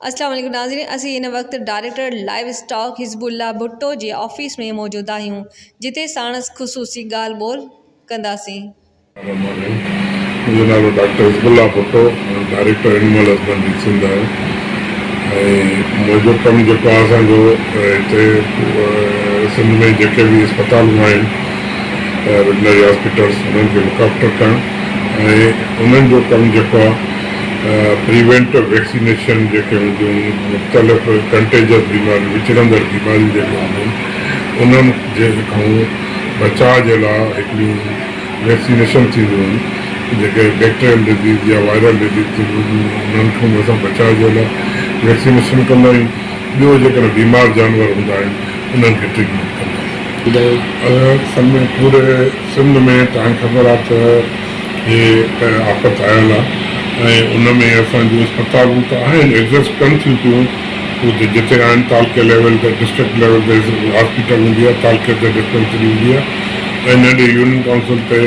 اسلام عليڪم ناظرين اسين هن وقت director livestock Hizbullah Bhutto جي آفيس ۾ موجود آهيون جتي ساڻس خصوصي ڳالهه ٻولهه ڪنداسين. منهنجو نالو doctor Hizbullah Bhutto director animal husbandry Sindh آهي ۽ منهنجو ڪم جيڪو آهي اسان جو هتي سنڌ ۾ جيڪي به اسپتالون آهن ويٽنري هاسپيٽلس انهن کي لڪ آفٽر ڪرڻ ۽ انهن جو ڪم جيڪو آهي پريوينٽو ويڪسينيشن جيڪي هونديون مختلف ڪنٽيجس بيماريون وچڙندڙ بيماريون جيڪي هونديون انهن جي کان بچاء جي لاء هڪڙيون ويڪسينيشن ٿينديون آهن جيڪي بيڪٽريل ڊزيز يا وائرل ڊزيز ٿينديون انهن کان اسان بچاء جي لاء ويڪسينيشن ڪندا آهيون ٻيو جيڪڏهن بيمار جانور هوندا آهن انهن کي ٽريٽمينٽ ڪندا آهيون. اصل ۾ پوري سنڌ ۾ توهان کي خبر آهي ته هي آفت آيل آهي ۽ ان ۾ اسان جون اسپتالون ته آهن ايگزسٽ ڪن ٿيون پيون اتي جتي آهن تعلقي ليول تي ڊسٽرڪٽ ليول تي هاسپيٽل هوندي آهي تعلقي تي ڊسپينسري هوندي آهي ۽ ننڍي يونين ڪائونسل تي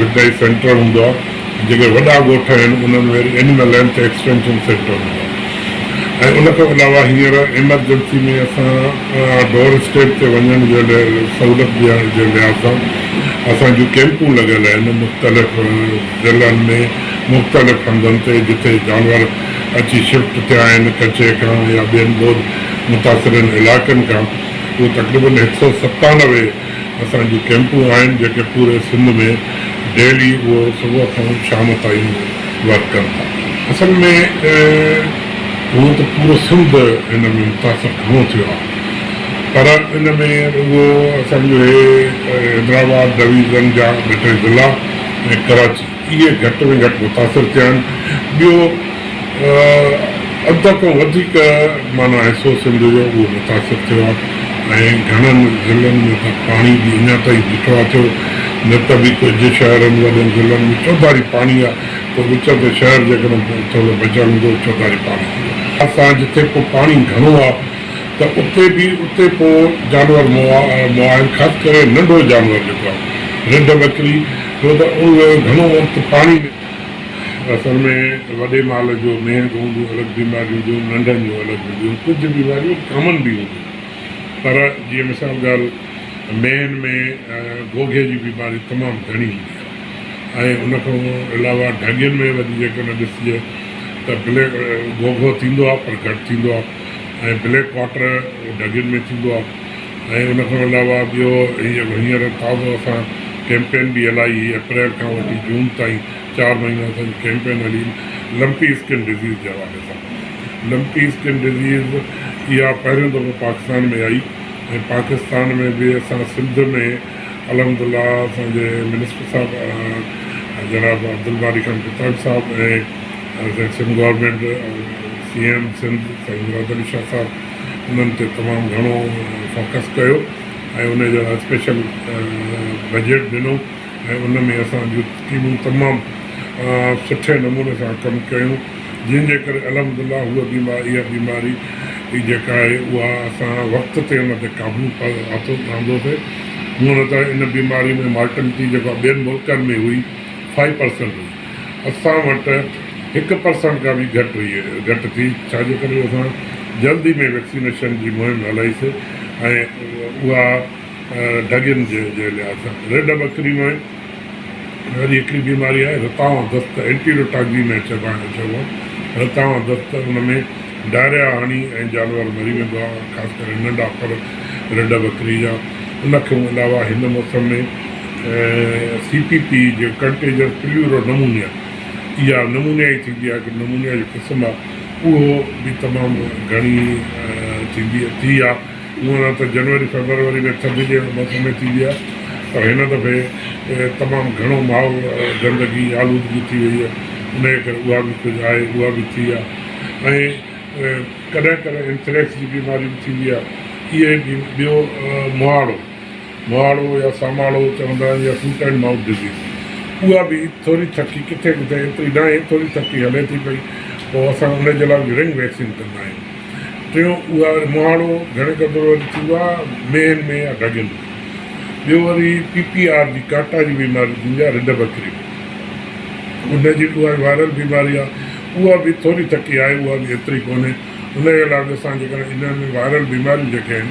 وٽنري سينٽر هوندو آهي جيڪي وڏا ڳوٺ آهن انهن ۾ وري اينيمل هيلٿ ايڪسٽينشن سينٽر هوندو آهي ۽ ان کان علاوه هينئر ايمرجنسي ۾ اسان ڊور اسٽيپ تي وڃڻ جي سهولت ڏيڻ جي لحاظ سان اسان جون ڪيمپون لڳل آهن مختلف ضلعن ۾ مختلف هنڌن تي جتي جانور اچي شفٽ ٿيا آهن ڪچي کان يا ٻين ٻوڏ متاثرين علائقن کان اهو تقريبن هڪ سئو ستانوي اسان جون ڪيمپون آهن جيڪي پوري سنڌ ۾ ڊيلي اهو صبح کان شام تائين ورڪ ڪن ٿا. اصل ۾ هونء ته پورو سنڌ هن ۾ متاثر گهڻو ٿيو آهي پر ان ۾ رڳو اسان جو هي حيدرآباد ڊويزن جا ٻه ٽي ضلعا ۽ ڪراچي اهي گهٽ ۾ گهٽ متاثر ٿيا آهن ٻيو اڌ کان وڌيڪ معنيٰ حصو سنڌ جو اهو متاثر ٿيو آهي ۽ گهڻن ضلعن ۾ ته پاڻي به اڃا تائين بيٺو آهي ٿيو نه ته به ڪجهه شهرن وڏن ضلعن ۾ چوڌاري پاڻي آهي پوء وچ تي شهر جيڪڏهن ٿورو بچيل هوندو چوڌاري پاڻي ٿيندو. اسان جتي پوء پاڻي گهڻو آهي ته اتي به اتي پوء جانور مئا آهن خاص ڪري ننڍو جانور جيڪو آهي رڍ ٻڪري ڇو ته اهي گهڻو وقت پاڻي ۾ اصل ۾ وڏي مال جو مينهن جو هونديون الڳ بيماريون هونديون ننڍن جون الڳ هونديون ڪجهه بيماريون ڪامن به هونديون پر جيئن مثال ڳالهه مينهن ۾ گوگهي جي بيماري تمام گهڻي هوندي آهي ۽ ان کان علاوه ڍڳين ۾ وري جيڪڏهن ڏسجي ته بليڪ گوگهو ٿيندو آهي پر گهٽ ٿيندو آهي ۽ بليڪ ڪواٽر ڍڳين ۾ ٿيندو آهي ۽ ان کان علاوه ٻيو هينئر تازو اسان ڪيمپين به هلائي هئي اپريل کان وٺي جون تائين چار مهينا اسان جي ڪيمپين هلي لمپي اسڪن ڊزيز جي حوالي سان لمپي اسڪن ڊزيز اها پهريون دفعو پاڪستان ۾ آئي ۽ پاڪستان ۾ به اسان سنڌ ۾ الحمد الله اسان جي منسٽر صاحب جناب عبدالباري خان پتافي صاحب ۽ اسان Sindh government C M Sindh Sain Murad Ali Shah صاحب انهن تي تمام گهڻو فوڪس ڪيو ۽ ان جي لاء اسپيشل بجيٽ ڏنو ۽ ان ۾ اسان جون ٽيمون تمام سٺي نموني سان ڪم ڪيون جنهن جي ڪري الحمد الله هوء بيماري اها بيماري جيڪا آهي اها اسان وقت تي ان تي قابو آتو آندوسي هونئن ته ان بيماري ۾ مارٽلٽي جيڪا ٻين ملڪن ۾ هئي فائيو پرسنٽ هئي اسان وٽ هڪ پرسنٽ کان به گهٽ هئي گهٽ ٿي ڇا جي ڪري اسان جلدي ۾ ويڪسينيشن جي مهم هلائيسي ۽ اها ڍڳين جي جي لحاظ سان رڍ ٻڪري ۾ وري هڪڙي بيماري آهي رتاوان دست اينٽيروٽاڪزيميا چئبا آهن چئبو آهي رتاوان دست ان ۾ ڊائريا هڻي ۽ جانور مري ويندو آهي خاص ڪري ننڍا ڦر رڍ ٻڪري جا ان کان علاوه هن موسم ۾ سي پي پي جو ڪنٽيجس پليورو نمونيا اها نمونيا ئي ٿيندي آهي هڪ نمونيا جو قسم آهي اهو به تمام گهڻي ٿيندي ٿي آهي هونئن نه ته جنوري فيبروري ۾ ٿڌ جي موسم ۾ ٿيندي آهي پر هن دفعي تمام گهڻو ماحول گندگي آلودگي ٿي وئي آهي انهيء ڪري اها به ڪجهه آهي اها به ٿي آهي ۽ ڪڏهن ڪڏهن انٿريڪس جي بيماري به ٿيندي آهي اهي به ٻيو مهاڙو مهاڙو يا ساماڙو چوندا آهن يا فوٽ اينڊ مائوٿ ڊزيز اها به ٿوري ٿڪي ڪٿي ڪٿي ايتري ناهي ٿوري ٿڪي هلي ٿي پئي پوء اسان ان جي لاء به رنگ ويڪسين ڪندا آهيون ٽيون اها مهاڙو گهڻي قدر وري ٿيندو آهي مينهن ۾ يا ڍڳين ۾. ٻيو وري پي پي آر جي ڪاٽا جي بيماري ٿيندي آهي رڍ ٻڪري ۾ ان جي اها وائرل بيماري آهي اها به ٿوري ٿڪي آهي اها به ايتري ڪونهي ان جي علاوه به اسان جيڪڏهن انهن ۾ وائرل بيماريون جيڪي آهن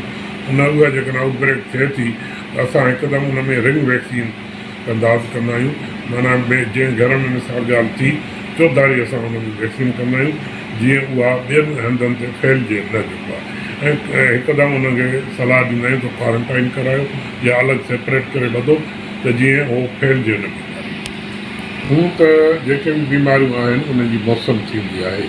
ان اها جيڪڏهن آئوٽ بريڪ ٿئي ٿي ته اسان هڪدم ان ۾ رنگ ويڪسين انداز ڪندا آهيون معنيٰ جنهن گهر ۾ مثال ڳالهه ٿي چوڌاري اسان ان ۾ ويڪسين ڪندا آهيون جيئن اها ٻين هنڌن تي ڦهلجي نه جيڪو آهي ۽ هڪدم انهن کي صلاح ڏيندا آهيون ته ڪوارنٽائن ڪرايو يا الڳ سيپريٽ ڪري ٻڌو ته جيئن هو ڦهلجي نه بيماري. هون ته جيڪي به بيماريون آهن انهن جي موسم ٿيندي آهي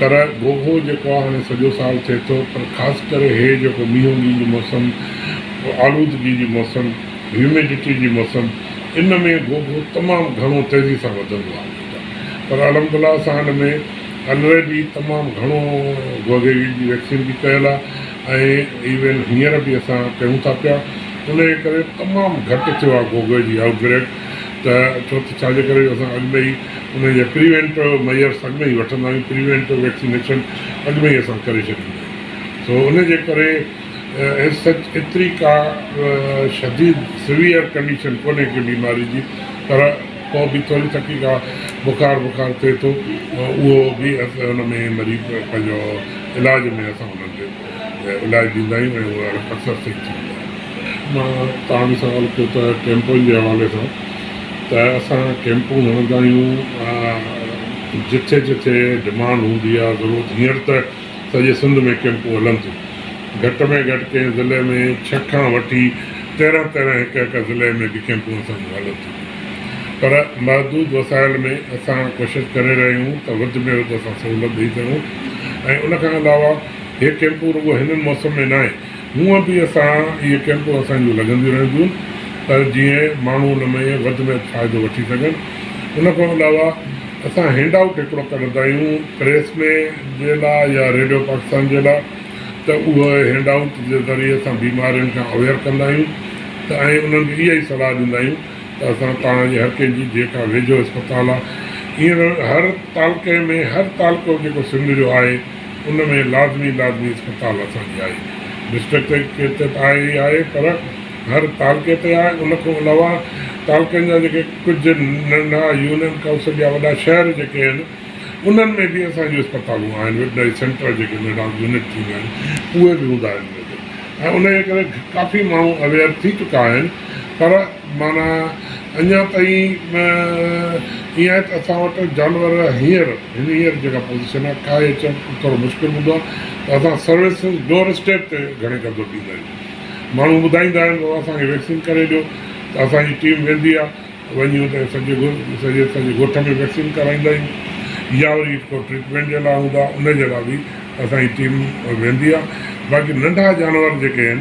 پر گوگهو جيڪو آهي هاڻي سڄو سال ٿئي ٿو پر خاص ڪري هي جيڪو مينهوڳي جي موسم آلودگي جي موسم هيوميڊٽي جي موسم ان ۾ گوگهو تمام گهڻو تيزي سان وڌندو آهي پر الحمدلله اسان ان ۾ الريڊي تمام گهڻو گوگهي جي ويڪسين به ڪيل آهي ۽ ايون هينئر به اسان ڪيون ٿا پيا ان جي ڪري تمام گهٽ ٿيو آهي گوگهي جي آئوٽ بريڪ ته ڇو ته ڇا جي ڪري جو اسان اڳ ۾ ئي ان جي پريوينٽو ميئرس اڳ ۾ ئي وٺندا آهيون پريوينٽو ويڪسينيشن اڳ ۾ ئي اسان ڪري ڇڏيندا آهيون سو ان جي ڪري ايز سچ ايتري ڪا شديد سويئر ڪنڊيشن ڪونهي ڪنهن بيماري جي پر پوء به ٿوري تڪي ڪا بخار بخار ٿئي ٿو اهو به ان ۾ مريض پنهنجو علاج ۾ اسان انهن کي علاج ڏيندا آهيون ۽ اهو اڪثر صحيح ٿي ويندو آهي. مان توهان به سوال ڪيو ته ڪيمپن جي حوالي سان ته اسان ڪيمپون هڻندا آهيون جٿي جٿي ڊمانڊ هوندي آهي ضرورت هينئر ته سڄي سنڌ ۾ ڪيمپون هلن ٿيون. گهٽ ۾ گهٽ ڪنهن ضلعي ۾ ڇهه کان وٺي تيرهن تيرهن هڪ هڪ ضلعي ۾ به ڪيمپون اسان جون هلن ٿيون پيون پر محدود وسائل ۾ اسان ڪوشش ڪري رهيا آهيون ته وڌ ۾ وڌ اسان سهولت ڏئي سگهون ۽ ان کان علاوه هي ڪيمپون رڳو هنن موسم ۾ ناهي هونء به اسان اهي ڪيمپون اسان جون لڳنديون رهنديون ته جيئن ماڻهو ان ۾ وڌ ۾ وڌ فائدو وٺي سگهن ان کان علاوه اسان هينڊ آئوٽ هڪڙو ڪڍندا آهيون پريس ۾ جي لاء يا ريڊيو پاڪستان جي لاء ته اهو هينڊ آئوٽ جي ذريعي اسان بيمارين کان اويئر ڪندا آهيون ته ۽ انهن کي اها ئي صلاح ڏيندا آهيون ته اسان توهان جي هر ڪنهن جي جيڪا ويجهو اسپتال آهي هينئر هر تعلقي ۾ هر تعلقو جيڪو سنڌ جو آهي ان ۾ لازمي لازمي اسپتال اسان جي آهي ڊسٽرڪٽ تي ته آهي ئي آهي پر هر تعلقي تي آهي ان کان علاوه تعلقن جا جيڪي ڪجهه ننڍا يونين ڪائونسل يا وڏا شهر جيڪي آهن انهن ۾ به اسان جون اسپتالون آهن ويٽنري سينٽر جيڪي ننڍا يونٽ ٿيندا آهن اهي به هوندا آهن ۽ ان جي ڪري ڪافي ماڻهو اويئر ٿي چڪا آهن پر معنيٰ اڃا تائين ائين آهي ته اسان وٽ جانور هينئر هينئر جيڪا پوزيشن آهي ڪاهي اچڻ ٿورو مشڪل هوندو آهي ته اسان سروسز ڊور اسٽيپ تي گهڻي قدر ڏيندا آهيون ماڻهو ٻڌائيندا آهن بابا اسان کي ويڪسين ڪري ڏيو ته اسان جي ٽيم ويندي آهي وڃي اتي سڄي سڄي سڄي ڳوٺ ۾ ويڪسين ڪرائيندا آهيون يا وري ڪو ٽريٽمينٽ جي لاء هوندا ان جي لاء به اسان جي ٽيم ويندي آهي باقي ننڍا جانور جيڪي آهن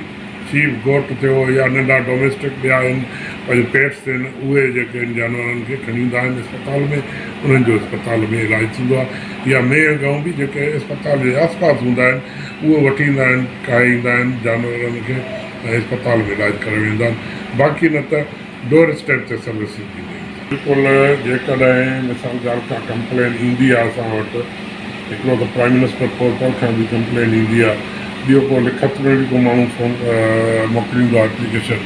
شيپ گوٽ ٿيو يا ننڍا ڊوميسٽڪ ٻيا آهن پنهنجو پيٽس آهن اهي جيڪي آهن جانورن کي کڻي ايندا آهن اسپتال ۾ انهن جو اسپتال ۾ علاج ٿيندو آهي يا مينهن ڳئون به جيڪي اسپتال جي آس پاس هوندا آهن اهي وٺي ايندا آهن ڪاهي ايندا آهن جانورن کي ۽ اسپتال ۾ علاج ڪرائي ويندا آهن باقي نه ته ڊور اسٽيپ تي سروسز ڏيندا آهيون. بلڪل جيڪڏهن مثال ڳالهه ڪا ڪمپلين ايندي آهي اسان وٽ هڪڙو ته پرائم منسٽر پورٽل کان به ڪمپلين ايندي آهي ٻيو ڪو لکت ۾ به ڪو ماڻهو فون موڪليندو آهي اپليڪيشن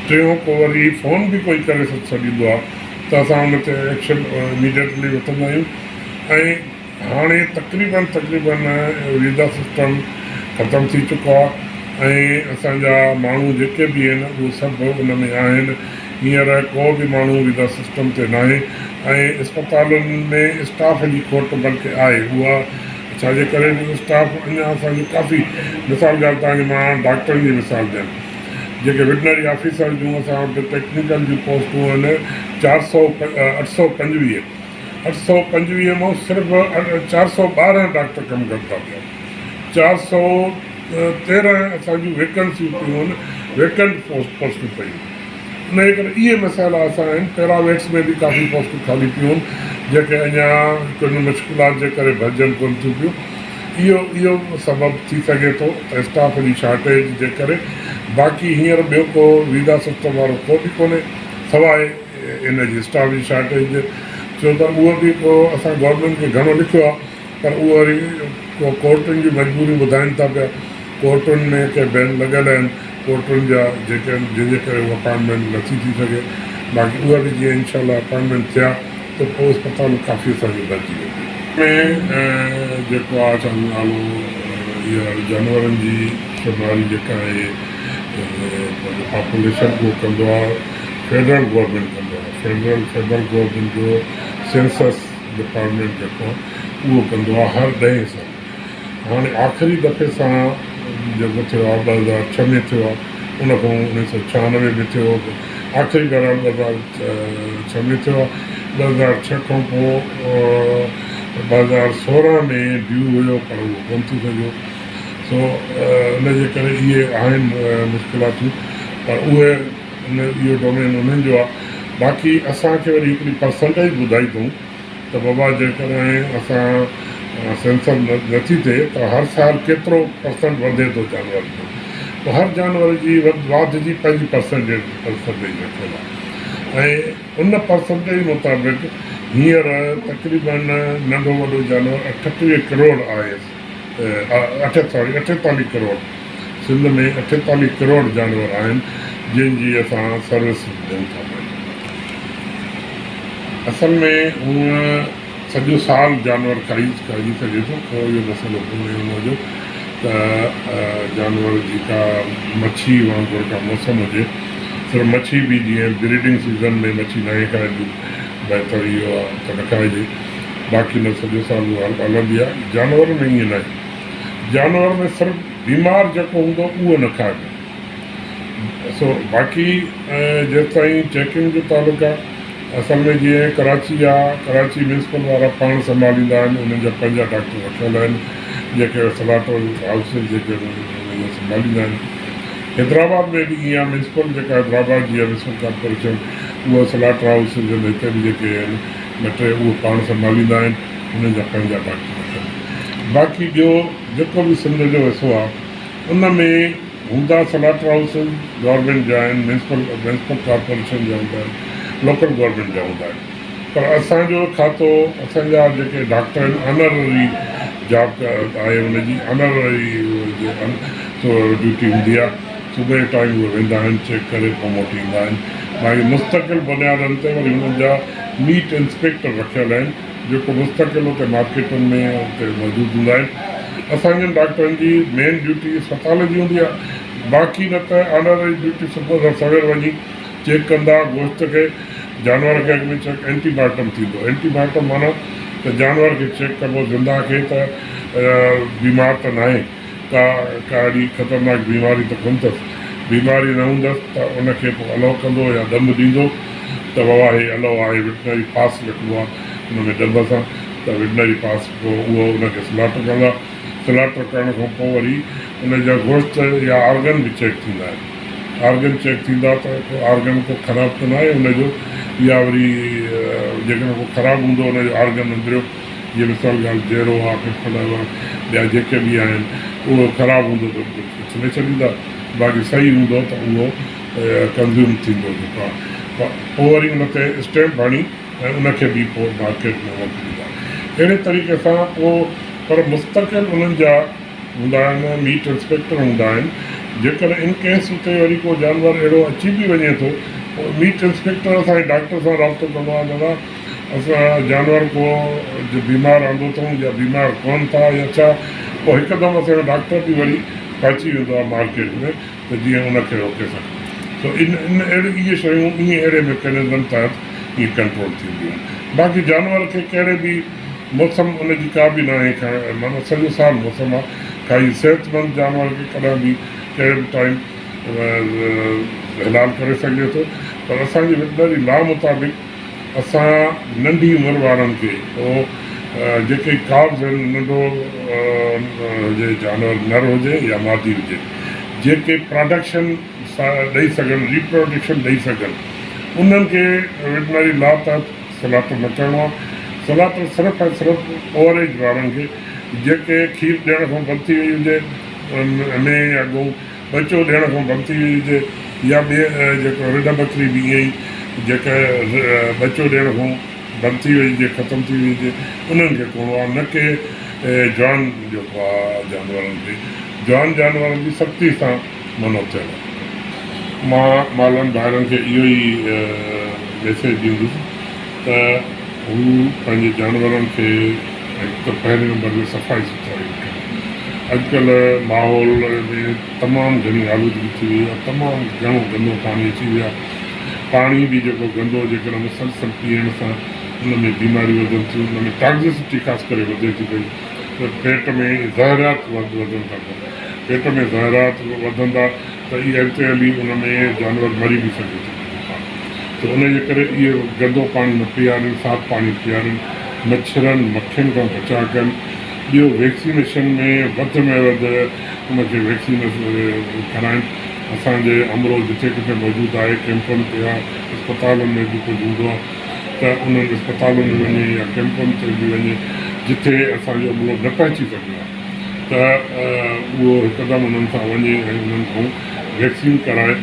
ٽيون ڪو وري فون به ڪوئي ڪري ڇڏيندو آهي ته اسان ان تي ايڪشن اميڊيٽلي وٺندا آهيون ۽ هاڻي تقريبن تقريبن ويزا سسٽم ختم ٿي چڪو آهي ۽ اسان جا ماڻهو جيڪي به آهن اهي سڀ ان ۾ آهن هينئر ڪو به ماڻهو ويزا سسٽم تي ناهي ۽ اسپتالن ۾ اسٽاف جي کوٽ بلڪه آهي اها ڇا جي ڪري جو اسٽاف اڃا اسان جو ڪافي مثال ڳالهه توهان کي مان ڊاڪٽرن جي مثال ڏيان جيڪي وٽنري آفيسر جون اسان وٽ ٽيڪنيڪل جون پوسٽون آهن چار سؤ 825 825 مان صرف 412 ڊاڪٽر ڪم ڪن ٿا پيا. 413 اسان جون ويڪنسيون پيون آهن، ويڪنٽ پوسٽون پيون آهن. انهيء ڪري اهي مسئلا اسان آهن. پيراويٽس ۾ به ڪافي پوسٽون خالي پيون آهن، جيڪي اڃا ڪن مشڪلات جي ڪري ڀرجن ڪونه ٿيون پيون. اهو اهو سبب ٿي سگهي ٿو ته اسٽاف جي شارٽيج جي ڪري. باقي هينئر ٻيو ڪو ويزا سسٽم وارو ڪو به ڪونهي، سواء ان جي اسٽاف جي شارٽيج جي ڇو ته اهو به ڪو اسان گورنمينٽ کي گهڻو لکيو آهي پر اهو وري ڪو ڪورٽن جون مجبوريون ٻڌائين ٿا پيا ڪورٽن ۾ ڪي بين لڳل آهن ڪورٽن جا جيڪي آهن جنهن جي ڪري اهو اپائنٽمينٽ نٿي ٿي سگهي باقي اها به جيئن انشاء الله اپائنٽمينٽ ٿيا ته پوء اسپتالون ڪافي اسان جون ڀرجي وينديون. ۾ جيڪو آ ڇا جو نالو اها جانورن جي شماري جيڪا آهي پنهنجو پاپوليشن اهو ڪندو آ فيڊرل گورنمينٽ ڪندو آ فيڊرل فيڊرل گورنمينٽ جو سينسس ڊپارٽمينٽ جيڪو آ اهو ڪندو آ هر ڏهين سال هاڻي آخري دفعي سان جيڪو ٿيو آ 2006 ۾ ٿيو آ ان کان 1996 ۾ ٿيو هو آخري بهرحال 2006 ۾ ٿيو آ 2006 کان پوء 2016 ۾ ڊيو هيو پر اهو ڪونه ٿي سگهيو سو ان جي ڪري اهي آهن مشڪلاتون پر اهي ان اهو ڊومين انهن جو آ باقي اسان کي وري هڪڙي پرسنٽيج ٻڌائي اٿئون ته بابا جيڪڏهن اسان سينسر نه ٿي ٿئي ته هر سال ڪيترو پرسنٽ وڌي ٿو جانور جو پوء هر جانور جي واڌ جي پنهنجي پرسنٽيج پرسنٽيج رکيل آهي ۽ ان پرسنٽيج مطابق هينئر تقريبن ننڍو وڏو جانور 38 ڪروڙ آهي اٺ سوري 48 ڪروڙ سنڌ ۾ 48 ڪروڙ جانور آهن جن جي اسان سروس ڏيون ٿا پيا. اصل ۾ هونء سڄو سال جانور کائي کائجي سگهي ٿو ڪو اهو مسئلو ڪونهي ان جو ته جانور جي ڪا مڇي وانگر ڪا موسم هجي صرف مڇي به جيئن بريڊنگ سيزن ۾ مڇي ناهي کائبي بهتر اهو آهي ته نه کائجي باقي نه سڄو سال اها هلندي آهي جانور ۾ ائين ناهي جانور ۾ صرف بيمار جيڪو هوندو اهو نه کائبو سو باقي جيستائين چيڪنگ جو تعلق آهي اصل ۾ جيئن ڪراچي آ ڪراچي ميونسپل وارا پاڻ سنڀاليندا آهن انهن جا پنهنجا ڊاڪٽر رکيل آهن جيڪي سلاٽر هائوسز جيڪي انهن جا سنڀاليندا آهن حيدرآباد ۾ به ائين آهي ميونسپل جيڪا حيدرآباد جي آهي ميونسپل ڪارپوريشن اها سلاٽر هائوسز آهن هتي به جيڪي آهن ٻه ٽي اهي پاڻ سنڀاليندا آهن انهن جا پنهنجا ڊاڪٽر رکيل آهن باقي ٻيو جيڪو به سنڌ جو حصو آهي ان ۾ هوندا سلاٽر هائوسز گورنمينٽ جا آهن ميونسپل ميونسپل ڪارپوريشن جا هوندا آهن لوڪل گورنمينٽ جا هوندا آهن پر اسان جو کاتو اسان جا جيڪي ڊاڪٽر آهن آنرري جاب آهي ان جي آنرري ڊيوٽي هوندي آهي صبح جو ٽائيم اهي ويندا آهن چيڪ ڪري پوء موٽي ايندا آهن باقي مستقل بنيادن تي وري انهن جا ميٽ انسپيڪٽر رکيل آهن جيڪو مستقل اتي مارڪيٽن ۾ اتي موجود هوندا آهن. اسان جن ڊاڪٽرن جي مين ڊيوٽي اسپتال جي هوندي آهي باقي نه ته آنرري ڊيوٽي صبح سان سوير وڃي چيڪ ڪندا گوشت کي جانور کي اڳ ۾ چيڪ اينٽي مارٽم ٿيندو اينٽي مارٽم معنيٰ ته جانور کي چيڪ ڪبو زنده کي ته بيمار ته ناهي ڪا ڪا اهڙي خطرناڪ بيماري ته ڪونه اٿس بيماري نه هوندس ته ان کي پوء الو ڪندو يا ڏنڀ ڏيندو ته بابا هي الو آهي وٽنري پاس لکبو آهي ان ۾ ڏنڀ سان ته وٽنري پاس پوء اهو ان کي سلاٽر ڪندا سلاٽر ڪرڻ کان پوء وري ان جا گوشت يا آرگن به چيڪ ٿيندا آهن آرگن چيڪ ٿيندا ته ڪو آرگن ڪو خراب ته ناهي ان جو يا وري جيڪڏهن ڪو خراب هوندو ان جو آرگن اندريو جيئن مثال ڳالهه جيرو آ ڦڦڙ آ ٻيا جيڪي به آهن اهو خراب هوندو ته اڇلي ڇڏيندا باقي صحيح هوندو ته اهو ڪنزيوم ٿيندو جيڪو آ پوء وري ان تي اسٽيمپ هڻي ۽ ان کي به پوء مارڪيٽ ۾ موڪليندا اهڙي طريقي سان پوء پر مستقل انهن جا هوندا آهن ميٽ انسپيڪٽر هوندا آهن جيڪڏهن ان ڪيس اتي وري ڪو جانور اهڙو اچي به وڃي ٿو پوء ميٽ انسپيڪٽر اسان جي ڊاڪٽر سان رابطو ڪندو آهي دادا اسان جانور ڪو بيمار آندو اٿئون يا بيمار ڪون ٿا يا ڇا پوء هڪدم اسان جو ڊاڪٽر به وري پهچي ويندو آهي مارڪيٽ ۾ ته جيئن ان کي روڪي سگهن سو ان ان اهڙي اهي شيون ائين اهڙي ميڪنزم تحت ائين ڪنٽرول ٿينديون آهن باقي جانور کي ڪهڙي به موسم ان جي ڪا به ناهي کائڻ معنيٰ سڄو سال موسم آهي کائي صحتمند جانور کي ڪڏهن به ڪهڙي به ٽائيم حلال ڪري سگهجي ٿو پر اسان جي وٽنري لا مطابق اسان ننڍي عمر وارن کي پوء جيڪي ڪابز آهن ننڍو هجي جانور نر هجي يا مادي هجي جيڪي پراڊڪشن ڏئي سگهن ريپروڊڪشن ڏئي سگهن انهن کي وٽنري لا تحت سلاٽر نه ڪرڻو آهي سلاٽر صرف ۽ صرف اوور ايج وارن کي جيڪي کير ڏيڻ کان بند ٿي وئي هجي مينهن يا ڳئون ٻچو ڏيڻ کان بند ٿي وئي هجي يا ٻي جيڪو رڍ ٻڪري به ائين ئي جيڪا ٻچو ڏيڻ کان بند ٿي وئي هجي ختم ٿي وئي هجي انهن کي ڪوڙو آهي نه ڪي جوان جيڪو آهي جانورن کي جوان جانورن جي سختي سان منع ٿيل آهي. مان مالن ڀائرن کي اهو ئي ميسيج ڏيندس ته هو پنهنجي جانورن کي هڪ ته پهرين نمبر تي صفائي سٿرائي رکن. اڄڪلهه ماحول ۾ تمام گهڻي آلودگي ٿي وئي آهي، تمام گهڻو گندو پاڻي اچي ويو آهي. پاڻي به جيڪو گندو جيڪڏهن مسلسل پيئڻ سان ان ۾ بيماريون وڌن ٿيون، ان ۾ ٽاڪزسٽي خاص ڪري وڌي ٿي پئي ته پيٽ ۾ زهرات وڌن ٿا پيا. پيٽ ۾ زهرات وڌندا ته اهي اڳتي هلي ان ۾ جانور مري به سگهي ٿو ته ان جي ڪري اهي گندو پاڻي نه پيارين، صاف پاڻي پيارين، مڇرن مکين کان بچاء ڪن، ٻيو ويڪسينيشن ۾ وڌ ۾ وڌ ان کي ويڪسين ڪرائين، اسان جي عملو جٿي ڪٿي موجود آهي ڪيمپن تي يا اسپتالن ۾ به ڪجهه هوندو آهي ته انهن اسپتالن ۾ وڃي يا ڪيمپن تي به وڃي جٿي اسان جو عملو نه پهچي سگهيو آهي ته اهو هڪدم انهن سان وڃي ۽ انهن کان ويڪسين ڪرائي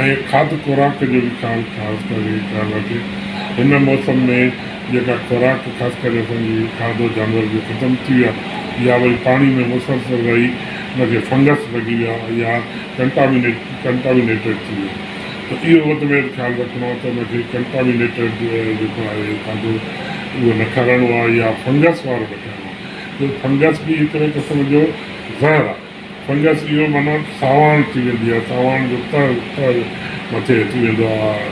۽ کاڌ خوراڪ جو به خيال خاص ڪري خيال رکي هن موسم ۾ جيڪا خوراڪ خاص ڪري اسان جي کاڌو جانور جو ختم ٿي ويو آهي يا وري پاڻي ۾ مسلسل رهي ان کي فنگس لڳي ويو آهي يا ڪنٽامينيٽ ڪنٽامينيٽيڊ ٿي ويو ته اهو وڌ ۾ وڌ خيال رکڻو آهي ته ان کي ڪنٽامينيٽيڊ جيڪو آهي کاڌو اهو نه کارائڻو آهي يا فنگس وارو نه کارائڻو آهي جو فنگس به هڪڙي قسم جو زهر آهي. فنگس اهو معنيٰ ساواڻ ٿي ويندي آهي، ساواڻ جو تهه تهه مٿي اچي ويندو آهي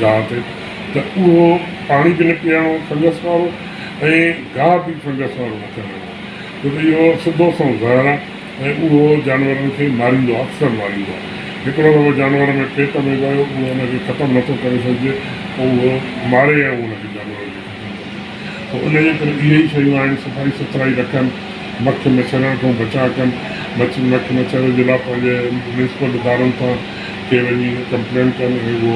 گاهه تي ته اهو پاڻي به نه پيئڻو فنگس وارو ۽ گاهه به فنگس وارو نه کائڻو ڇو ته اهو سڌو سنئون زهر آهي ۽ اهو جانورن کي ماريندو آهي اڪثر ماريندو آهي. هڪڙو دفعو جانور ۾ پيٽ ۾ ويو اهو ان کي ختم نٿو ڪري سگهجي پوء اهو ماري ۽ ان کي جانور کي ختم ڪندو. پوء ان جي ڪري اهي ئي شيون آهن، صفائي سٿرائي رکن، مک مڇرن کان بچاء ڪن، مڇ مک مڇر جي لاء پنهنجي ميونسپل ادارن سان کي وڃي ڪمپلين ڪن ۽ اهو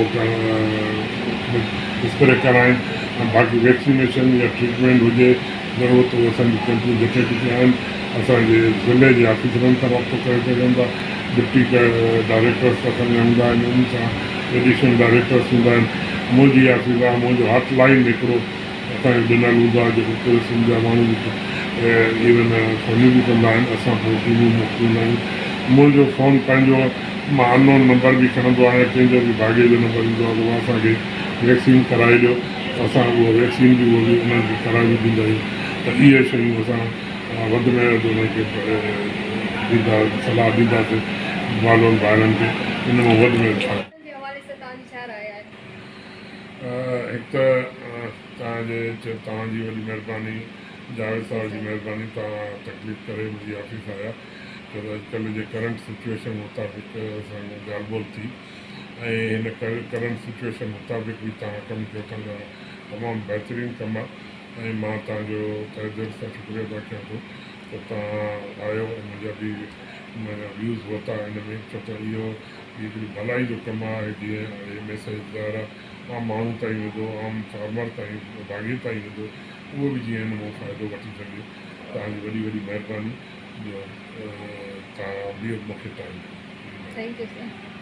اسپري ڪرائين ۽ باقي ويڪسينيشن يا ٽريٽمينٽ هجي ضرورت اهي اسان جون ڪيمپون جٿي ڪٿي آهن اسان جي ضلعي جي آفيسرن سان رابطو ڪري سگهن ٿا ڊپٽي ڊائريڪٽرس اسان جا هوندا آهن انهن سان ايڊيشنل ڊائريڪٽرس هوندا آهن منهنجي آفيس آهي منهنجو هاٽ لائين هڪڙو اسان جو ڏنل هوندو آهي جيڪو پوري سنڌ جا ماڻهو به ايون فونيون به ڪندا آهن اسان پوء ٽيمون موڪليندا آهيون منهنجو فون پنهنجو مان ان نون نمبر به کڻندو آهيان ڪنهن جو به ڀاڳي جو نمبر ايندو آهي ته اها اسان کي ويڪسين ڪرائي ڏيو ته اسان اهو ويڪسين به اهو به انهن کي ڪرائي به ڏيندا آهيون ته اهي شيون اسان وڌ ۾ وڌ انهن کي ڏيندا صلاح ڏينداسين مالون ڀائرن کي ان مان وڌ ۾ وڌ فائدو. جي حوالي سان توهان جي ڇا راء آهي؟ هڪ ته توهان جي توهان جي وڏي مهرباني جاويد صاحب جي مهرباني توهان تڪليف ڪري منهنجي آفيس آيا ڇو ته اڄڪلهه جي ڪرنٽ سچوئيشن مطابق اسان جي ڳالهه ٻولهه ٿي ۽ هن ڪرنٽ سچوئيشن مطابق به توهان ڪم ڪيو ٿا تمام بهترين ڪم آهي ۽ مان توهان جو تهه دل سان شڪريو ادا ڪيان ٿو ته توهان آيو ۽ منهنجا به منهنجا ويوز ورتا ان ۾ ڇو ته اهو هي هڪڙي ڀلائي جو ڪم آهي جيئن هي ميسيج ظاهر آهي عام ماڻهو تائين ويندو عام فارمر تائين باغي تائين ويندو اهو به جيئن هن مان فائدو وٺي سگهي توهان جي وڏي وڏي مهرباني جو توهان به مون کي ٽائيم ڏنو. Thank you sir.